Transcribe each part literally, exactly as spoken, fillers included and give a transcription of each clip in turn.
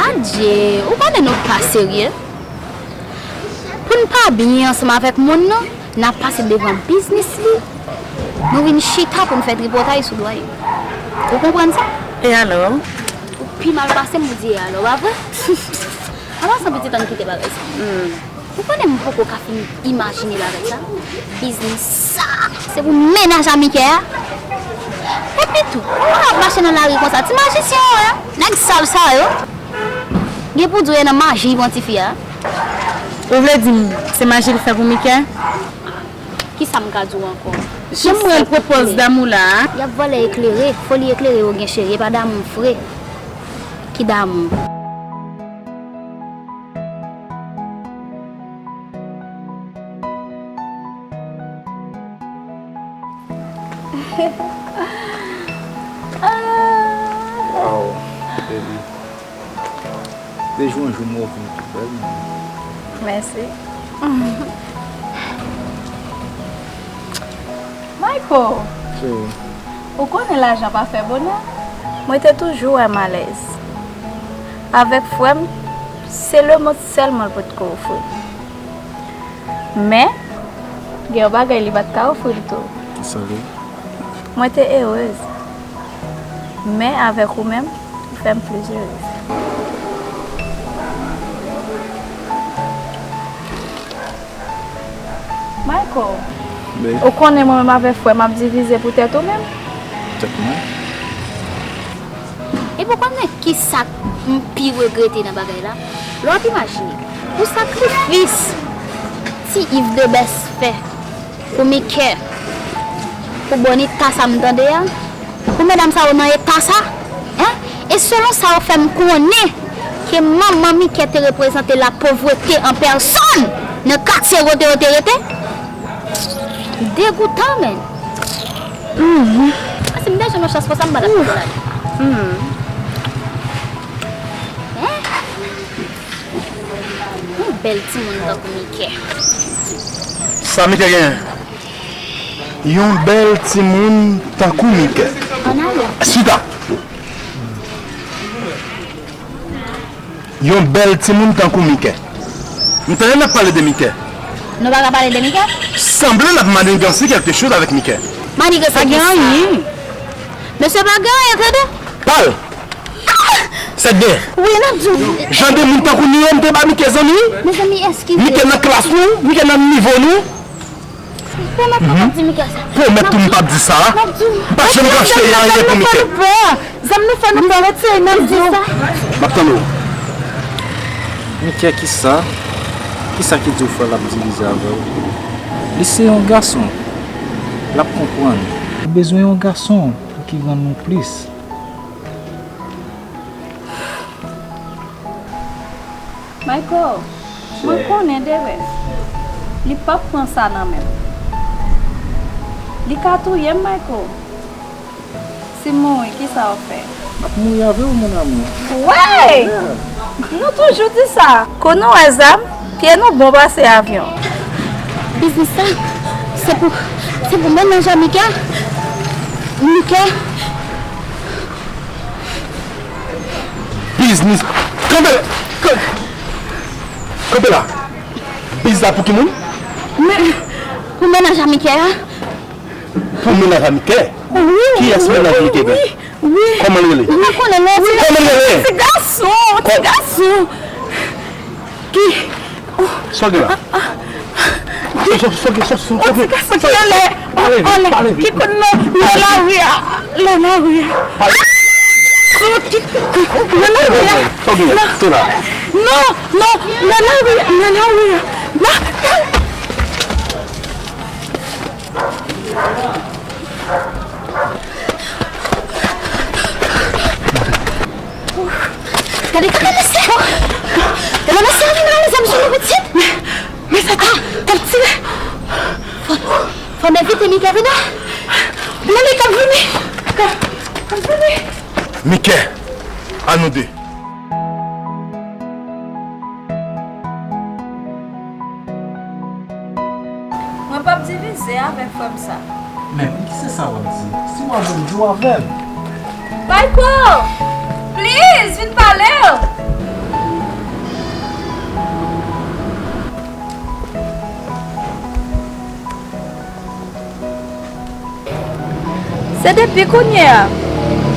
Adje, ou konnen nou pa serye. Pou n pa byen ansanm avèk moun nan, n ap pase devan biznis li. Nou vin chita pou n fè tripotay sou dwa yo. Ou konprann sa? E alò? Ou pi mal pase m pou di e alò, pa vre? Ann ansanm pitit, ann kite bagay sa. Ou konnen m poko ka fin imajine bagay sa? Biznis sa, se pou mennaj a Mikè a. Epi tou, kòman w ap mache nan lari konsa? Ti majisyen yo ye, nèg sal sa yo. Gen pou di w nan maji y pran tifi a. Ou vle di m se maji l fè pou Mikè? Kisa m ka di w ankò? Jan m wè l pwopòz damou la a. Y ap vòlè eklere, foli eklere yo gen cheri, e pa damou fre ki damou. Wow, baby. De jou an jou m wè w vin pi bèl, manmi. Mèsi. Michael! Cheri. Ou konnen lajan pa fè bonè. Mwen te toujou wè m alèz. Avèk frè m, se lemond sèlman l potko ofri m. Men, gen yon bagay li pa t ka ofri m tou. Kisa l ye? Mwen te erez. Men avèk ou menm, ou fè m plis erez. Michael, ou konnen mwen menm avèk frè m ap divize pou tèt ou menm? Tèt mwen? Epi ou konnen kisa m pi regrete nan bagay la? Lè w ap imajine, pou sakrifis ti Yves Debès fè pou Mikè, pou bòn eta sa m tande a, pou medam sa yo nan eta sa, en? E selon sa yo fè m konnen ke manman Mikè te reprezante lapovrete an pèsòn nan katye kote yo te rete. Degoutan, men. Paske m deja nan chans konsa, m pa t ap kite l ale. Hein? Yon bèl timoun tankou Mikè. Sa Mikè genyen? Yon bèl timoun tankou Mikè. Ann ale. Chita. Yon bèl timoun tankou Mikè. M tande n ap pale de Mikè. Nou pa ka pale de Mikè? Sanble n ap maniganse kèlke choz avèk Mikè. Maniganse kisa? Pa gen anyen. Mesye pa gen anyen, tande. Pal! Sèt de. Wi, n ap di w. Jan de moun tankou nou yo, m te ba Mikè zanmi. Mezanmi, eskize. Mikè nan klas nou, Mikè nan nivo nou. Pwomèt ou p ap di Mikè sa. Pwomèt ou m p ap di sa. M ap di w. M p ap janm kache anyen pou Mikè. Zam nou fè nou pè, retire nan di w. M ap tann ou. Mikè, kisa? Kisa ki di w frè l ap divize avè w? Li se yon gason. L ap konprann. Ou bezwen yon gason pou ki rann ou plis. Michael, mwen konnen Debès. Li p ap pran sa nan men m. Li ka touye m, Michael. Si m mouri, kisa w ap fè? M ap mouri avè w, mon amour. Wey! Nou toujou di sa. Kou nou wè zam, pye nou bon pase avyon. Biznis sa, se pou, se pou mennaj a Mikè. Mikè. Biznis. Kanpe la. Kan-, kanpe la. Biznis la pou ki moun? Men, pou mennaj a Mikè a. Pou mennaj a Mikè? Wi, kiyès mennaj Mikè gen? Wi, wi. Kòman l rele? Ou pa konnen non? Kòman l rele? Ti gason, ti gason. Ki? Sa w gen la? Sa w gen? Sa w gen? Sa w gen? Sa w gen? Anlè, anlè, ki kote nan, nan lari a, nan lari a. Nan lari a. Sa w gen? Nan, non, non, nan lari a, nan lari a. Nan, nan. Gade, gade mesye! Gade mesye, vin ale, zam sou nou pitit! Men sa t ap tire! Fò, fò n evite Mikè vini! Men Mikè ap vini! Mikè ap vini! Mikè, a nou de! Mwen p ap divize avèk frè m sa. Men, ki se sa w ap di? Si w ap jwe, jwe avè m. Mayko! Please, vin pale! Se depi kounye a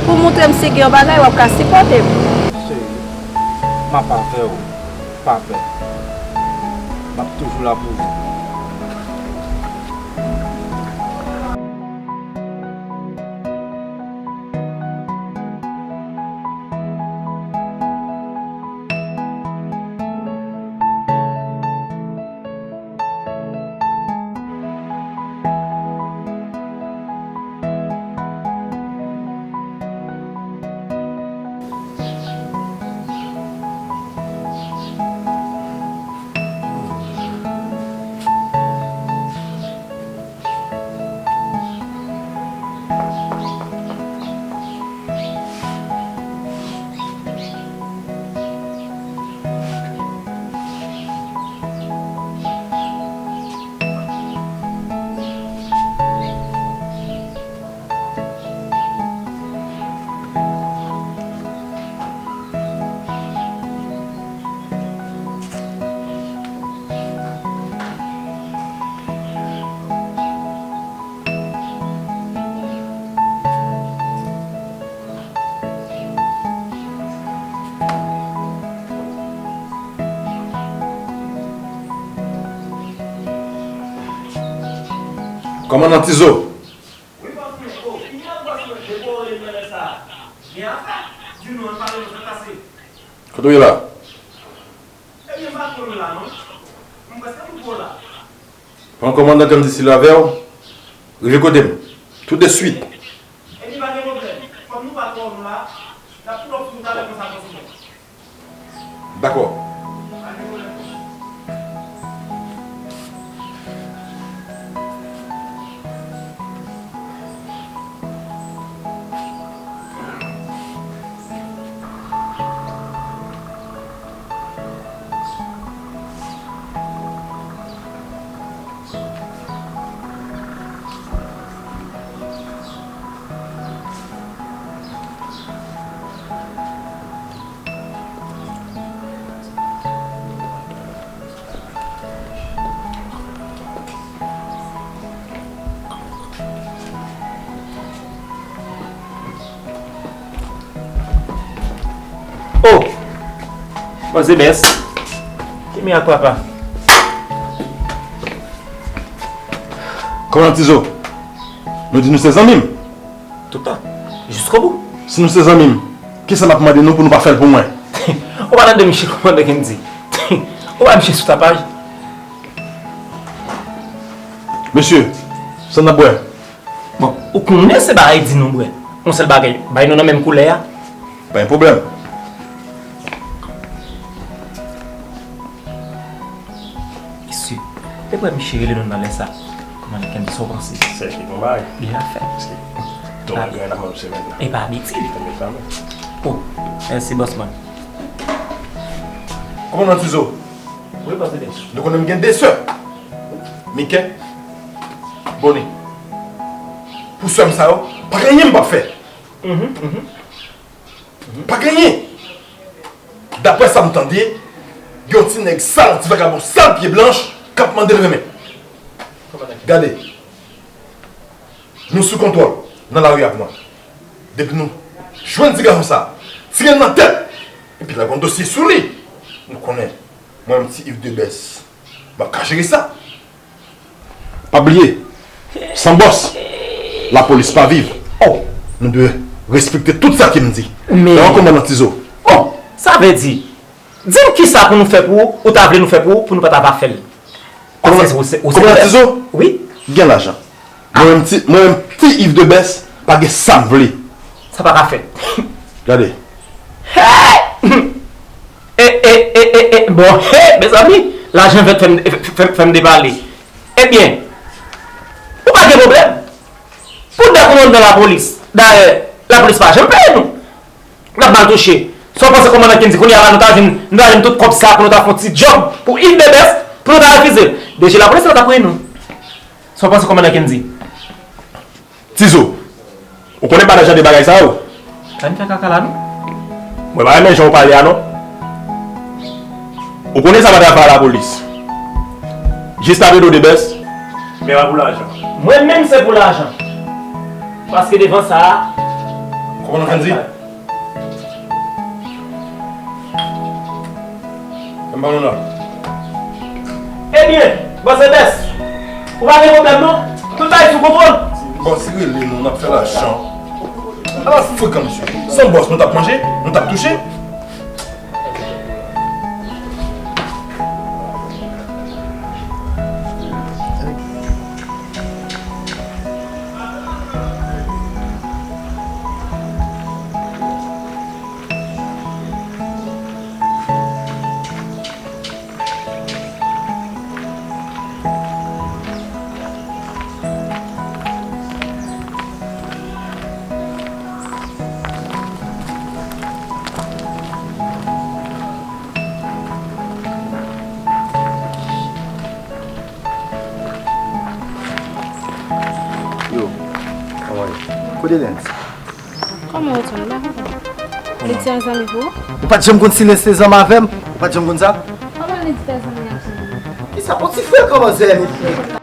pou w montre m si gen yon bagay w ap ka sipòte m. Cheri, m ap avè w, pa pè. M ap toujou la pou ou. Kòmandan Tizo. Wi, bòs mwen. O, ki bòs mwen? Depi w rele m nan lè sa a, gen afè? Di nou, ann pale non, sa k pase? Kote w ye la? Ebyen, m pa twò lwen la, non. M prèske tout bò la. Pran kòmandan Candy Silva avè w, rive kote m, tout de swit. Ebyen, pa gen pwoblèm. Kòm nou pa twò lwen la, n ap pull up sou ou talè konsa, bòs mwen. Dakò. Pa gen pwoblèm. Oh! Bòs Ebès. Kenbe ak papa. Kòmandan Tizo, nou di nou se zanmi m. Toutan. Jiskobou. Si nou se zanmi m, kisa m ap mande nou pou nou pa fè l pou mwen? Ou pa tande misye kòmandan Kendy? Ou pa misye sou tapaj? Mesye, sa n ap bwè? Bon, ou konnen se bagay di nou bwè. Yon sèl bagay, bay nou nan menm koulè a. Pa gen pwoblèm. Mesye, depi misye rele nou nan lè sa, kòmandan Kendy, sa w panse? Se ki bon bagay. Li la fè. Paske ton bagay la menm semèn nan. E pa abitid. Tanmen, tanmen. Oh, mèsi, bòs mwen. Kòmandan Tizo. Wi, bòs Ebès. Nou konnen m gen de sè. Mike, Boni. Pou sè m sa yo, pa gen anyen m p ap fè. Mhm, mhm. Pa gen anyen. Daprè sa m tande, gen yon ti nèg sal, ti vagabon sal pye blanch k ap mande l renmen. Gade, nou sou kontwòl nan lari a pou mwen. Depi nou jwenn ti gason sa, tire l nan tèt, epi lage yon dosye sou li. Nou konnen, mwen menm ti Yves Debès, m ap ka jere sa. Pa bliye, san bòs, lapolis pa viv. Oh! Nou dwe respekte tout sa ke m di. Men Dakò, kòmandan Tizo? Oh! Sa vle di, di m kisa pou nou fè pou ou, ou ta vle nou fè pou ou, pou nou pa ta va fè l. Kòmandan, kòmandan Tizo? Wi. Gen lajan. Mwen menm ti, mwen menm ti Yves Debès, pa gen sa m vle. Sa pa ka fèt. Gade. Hey! E, e, e, e, e, bon, hey, mezanmi, lajan vèt fè m, fè, fè, fè m depale. Ebyen, ou pa gen pwoblèm. Pou de kòmandan lapolis, dayè, lapolis pa janm peye nou. N ap mal touche. Sa w panse kòmandan Kendy, kounye a la, nou ta jwenn, nou ta jwenn tout kòb sa pou nou ta fè yon ti djòb pou Yves Debès, pou nou ta refize l? D G lapolis la t ap rele nou. Sa w panse kòmandan Kendy? Tizo, ou konnen pa nan jan de bagay sa yo. Sa n fè kaka la, non? Mwen pa renmen jan w pale a, non. Ou konnen sa m ap fè a lapolis. Jis tape do de bès. Men pa pou lajan. Mwen menm se pou lajan. Paske devan sa a. Kòman nou fè di? Ann ba nou la. Ebyen, bòs Ebès, ou pa gen pwoblèm non? Tout bagay sou kontwòl? Bòs rele nou, n ap fè lajan. Ala frekan, mesye. San bòs, nou t ap manje, nou t ap touche. Yo, kòman ye? Kote Lens? Kòman ou tonbe la? Kòman? Li di a zanmi pou ou? Ou pa t janm konn si Lens te zanmi avè m? Ou pa t janm konn sa? Kòman li di fè zanmi avè m? Kisa? On ti frekan manzè, mesye.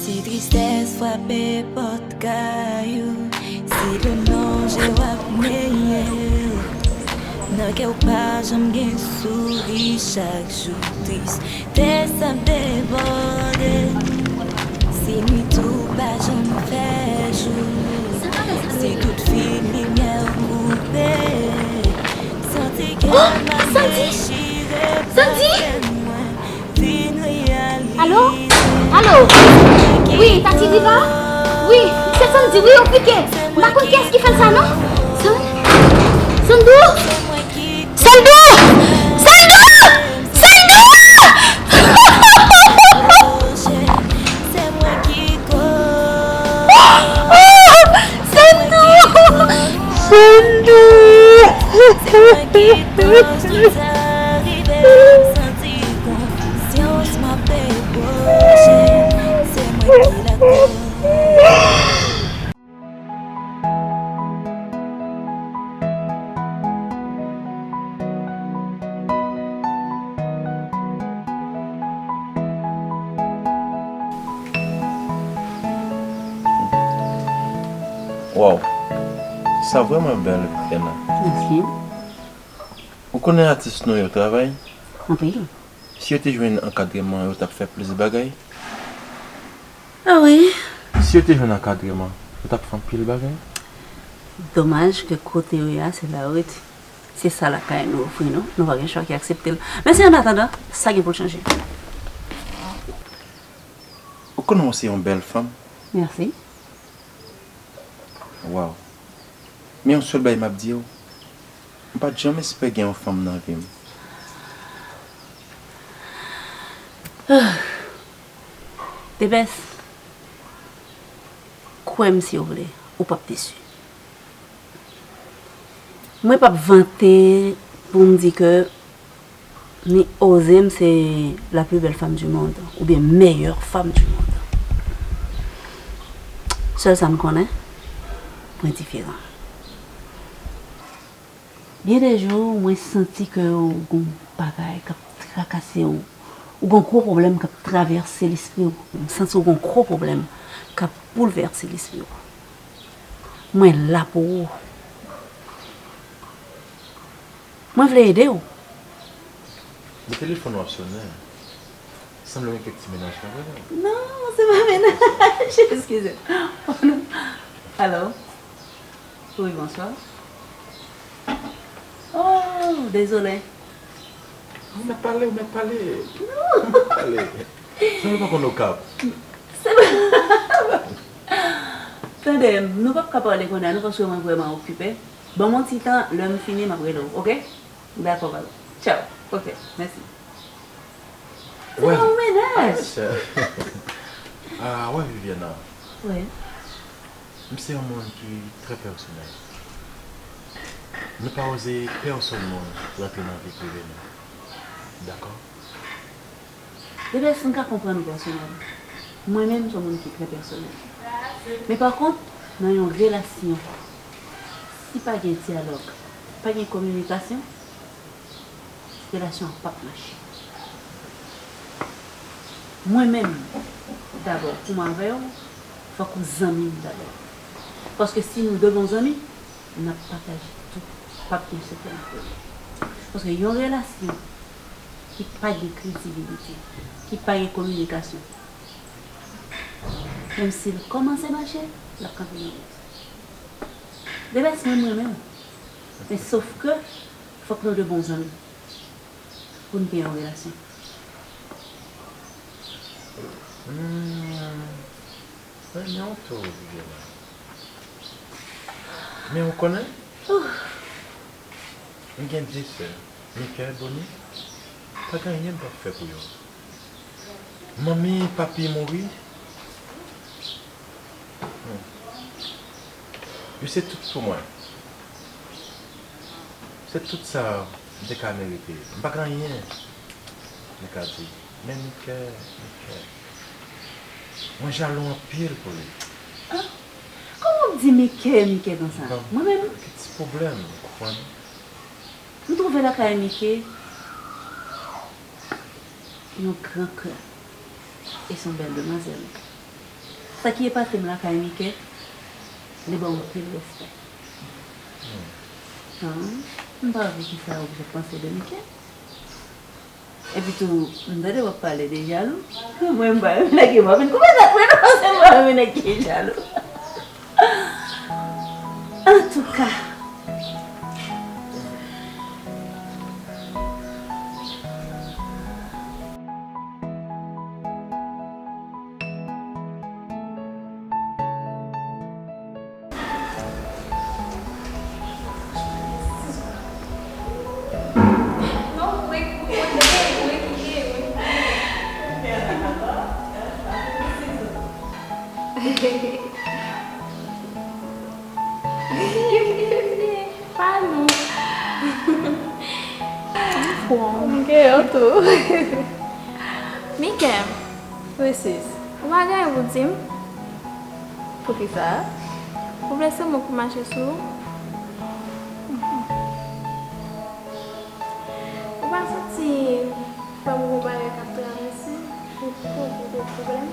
Si tristès frape pòt kay ou, si de lonje w ap neye w, nan kè w pa janm gen souri, chak jou tristès ap debòde. Si nwit ou pa janm fè jou, si tout fil limyè w koupe, santi kè m ap dechire, panse mwen vin reyalite. Alo? Alo? Wi, Tati Diva? Wi, se Sandy, wi, ou pike. M pa konn kiyès ki fè l sa, non. San-, Sandou? Sandou! Sandou! Sandou! Sandou! Sandou! Waw, sa vrèman bèl, Fena. Mèsi. Ou konnen atis nou yo travay? Anpil. Si yo te jwenn ankadreman, yo t ap fè plis bagay. Ah wi. Si yo te jwenn ankadreman, yo t ap fè anpil bagay. Domaj ke kote yo ye a, se la yo rete. Se sa lakay nou ofri nou. Nou pa gen chwa ki aksepte l. Men se an atandan, sa gen pou l chanje. Ou konnen w se yon bèl fanm. Mèsi. Waw. Men yon sèl bagay m ap di w, m pa t janm espere gen yon fanm nan vi m. Debès, kwè m si w vle, ou p ap desi. Mwen p ap vante pou m di ke ni oze m se la plus belle femme du monde oubyen meilleure femme du monde. Sèl sa m konnen, mwen diferan. Gen de jou, mwen santi ke w gon bagay k ap trakase w. Ou gon gwo pwoblèm k ap travèse lespri w. M santi w gon gwo pwoblèm k ap boulvèse lespri w. Mwen la pou ou. Mwen vle ede w. Men telefòn w ap sonnen. Sanble gen kèk ti mennaj k ap rele w. Non, se pa mennaj. Eskize m. Alo? Wi, bonswa. Oh, dezole. Ou mèt pale, ou mèt pale. Non. Ou mèt pale. Sanble w pa konn Okap. Se pa. Tande, nou p ap ka pale kounye a, non, paske mwen vrèman okipe. Ban m yon ti tan, lè m fini, m ap rele w, oke? Dakò, bye. Tchaw. Oke, mèsi. Se pa yon mennaj. Yes. Ah, wè, Viviana. Wi. M se yon moun ki trè pèsonèl. Nou pa oze pèsonn moun rantre nan vi prive nou. Dakò? Depès m ka konprann ou pèsonèl. Mwen menm, m se yon moun ki trè pèsonèl. Men pa kont, nan yon relasyon, si pa gen dyalòg, pa gen kominikasyon, relasyon an p ap mache. Mwen menm, dabò, pou m avè w, fòk ou zanmi m dabò. Paske si nou de bon zanmi, n ap pataje tout, p ap gen sekrè ant nou. Paske yon relasyon ki pa gen kredibilite, ki pa gen kominikasyon, menm si l kòmanse mache, l ap kanpe nan wout. Depès mwen, m renmen w. Men sof ke, fòk nou de bon zanmi pou n gen yon relasyon. Hmm, renmen w tou, Viviana. Men ou konnen, m gen de sè, Michael, Bonnie, pa gen anyen m p ap fè pou yo. Manmi, papi mouri. Hmm. Yo se tout pou mwen. Se tout sa m te ka merite. M pa gen anyen m ka di. Men Mike, Mike. Mwen jalou anpil pou li. Ah, kòman w di Mike, Mike konsa? Mwen menm? Ki ti pwoblèm, ou konprann? M twouve lakay Mike yon gran kè. E se yon bèl demwazèl. Sa ki epate m lakay Mike, li ban m anpil respè. Hmm. Ah, m pa wè poukisa w oblije panse de Mike. Epi tou, m tande w ap pale de jalou. Mwen, m pa renmen nèg ki, m pa fin koupe tèt mwen non, paske m pa renmen nèg ki jalou. Antouka. Pa nou. Anfòm. M gen yo tou. Mike. Wi, sis. Ou pa gen anyen pou di m? Poukisa? Ou vle se mwen pou mache sou ou? Ou pa santi frè m gon bagay k ap travèse? Yon gwo, gwo, gwo pwoblèm?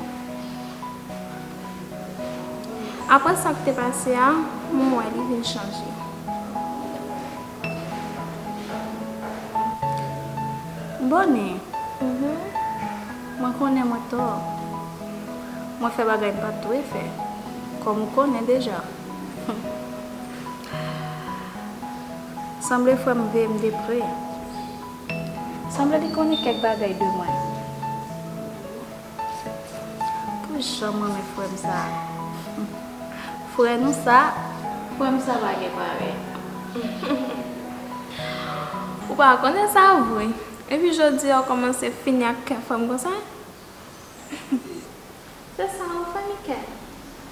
Apre sa k te pase a, m wè li vin chanje. Bonnie, mwen konnen mwen tò. Mwen fè bagay m pa t dwe fè, kòm ou konnen deja. Sanble frè m veye m de pre. Sanble li konnen kèk bagay de mwen. Pou jan m renmen frè m sa. Frè nou sa, frè m sa pa gen parèy. Ou pa konnen sa vre. Epi jodi a ou kòmanse fini ak kè frè m konsa? Se sa ou fè, Mike?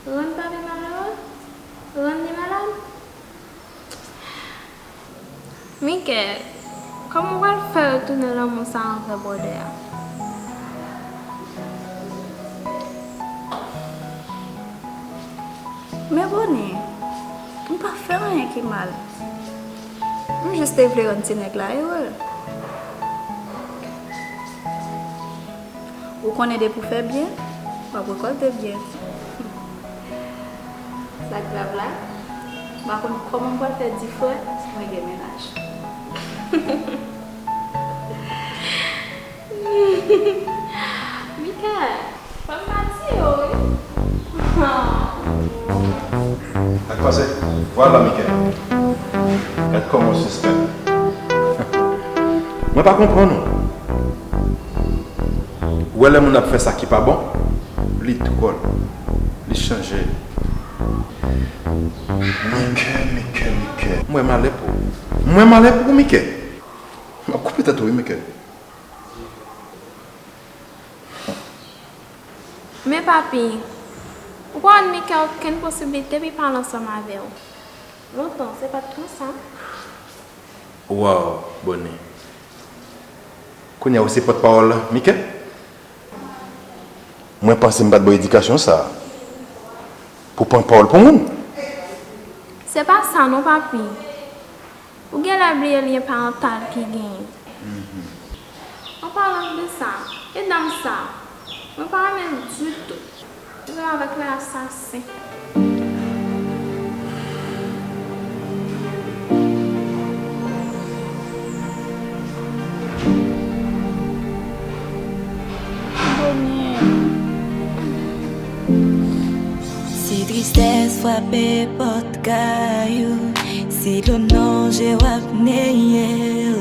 Rann papi malere? Rann li malad? Mike, kòman w pral fè retounen lanmou sa a anvè bwòdè a? Men Bonnie, m pa fè anyen ki mal. M jis te vle rann ti nèg la ere. Ou konnen depi w fè byen, w ap rekòlte byen. Sa grav la, m pa konn kòman m pral fè di frè mwen gen mennaj. Mika, fò m pa di yo, wi. Sa k pase? Vwala, Mike. Gad kòman w sispèk. Mwen pa konprann ou. Ou wè lè moun ap fè sa ki pa bon, li dwòl, li chanje. Mike, Mike, Mike. M wè malè pou ou. M wè malè pou ou, Mike. M ap koupe tèt ou, wi, Mike. Men papi, ou pa wè Mike okenn posiblite pou l pale ansanm avè w. Lontan, se pa t konsa. Waw, Bonnie. Kounye a ou se pòtpawòl Mike? Mwen panse m pa t ba w edikasyon sa a pou pran pawòl pou moun. Se pa sa non, papi. Ou genlè bliye lyen parantal ki genyen. An palan de sa, e dam sa, mwen pa renmen l ditou. Li menm avèk lè asasen. Si tristès frape pòt kay ou, si dlo nan je w ap neye l,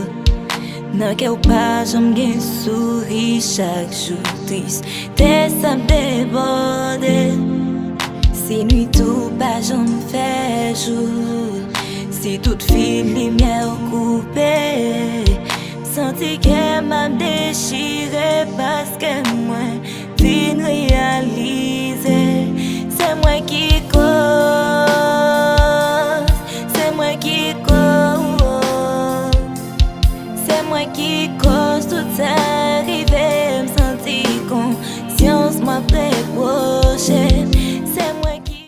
nan kè w pa janm gen souri, chak jou tristès ap debòde. Si nwit ou pa janm fè jou, si tout fil limyè w koupe, santi kè m ap dechire paske mwen vin reyalize se mwen ki koz.